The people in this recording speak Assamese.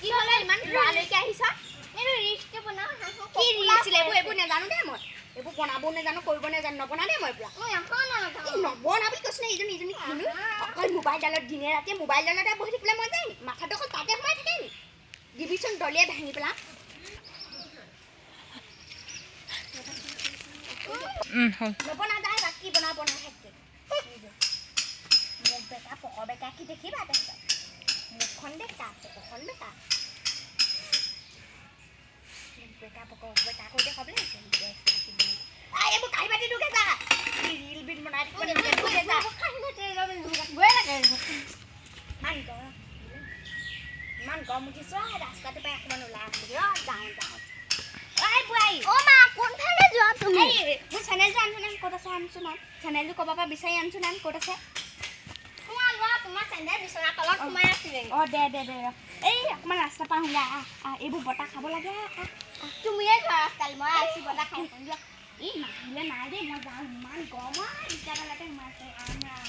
কি হ'লে ইমান লৰালৰিকে আহিছ? এইটো ৰিলচটো বনাওঁ। কি ৰিল আছিলে এইবোৰ? এইবোৰ নাজানো দেই মই। এইবোৰ বনাবও নাজানো, কৰিব নাজানো। নবনা দেই মই এইবিলাক। মই এখন এই নবনা বুলি কৈছো ন। এইজনী এইজনী কিনো, অকল মোবাইলডালত দিনে ৰাতিয়ে মোবাইলডালতে বহি থাকিবলৈ মন যায় নি? মাথাটো অকল তাতে সোমাই থাকে নি? দিবিচোন, দলিয়াই ভাঙি পেলাম। হ'ল। নবনা যায়, বাকী বনা বনা থাকে। মুখ বেকা পকৰ বেকা কি দেখিবা তেহেঁতক। মুখখন বেকা, পকৰখন বেকা। মুখ বেকা পকৰ বেকা কৰি দেখাবলৈ আহিছে। এইবোৰ কাঁহী বাতি ঢুকে যা। ৰিল বিল বনাই থাকিব নালাগে, ঢুকে যা। ইমান গৰম, ইমান গৰম উঠিছো। ৰাস্তাটোৰ পৰা অকণমান ওলাই আহোঁগৈ। অ, যাওঁ যাওঁ। ঐ বোৱাৰী। অ মা, কোনফালে যোৱা তুমি? এই, মোৰ চেনেলটো আনচোন, আন ক'ত আছে আনচোন, আন চেনেলটো ক'ৰবাৰ পৰা বিচাৰি আনচোন, আন ক'ত আছে। তোমাৰ লোৱা, তোমাৰ চেন্দেল বিচনা তলত সোমাই আছিলে। অ, দে দে দে, ৰ। এই অকণমান ৰাস্তা পাৰ আহোঁগৈ। আহ আহ, এইবোৰ বতাহ খাব লাগে। আহ আহ আহ। তুমিয়ে যোৱা ৰাস্তালৈ, মই আহিছো বতাহ খাই যোৱা। এই নাহিলে নাই দেই, মই যাওঁ। ইমান গৰম। বিদ্যালয়তে সোমাইছে। ৰাম ৰাম।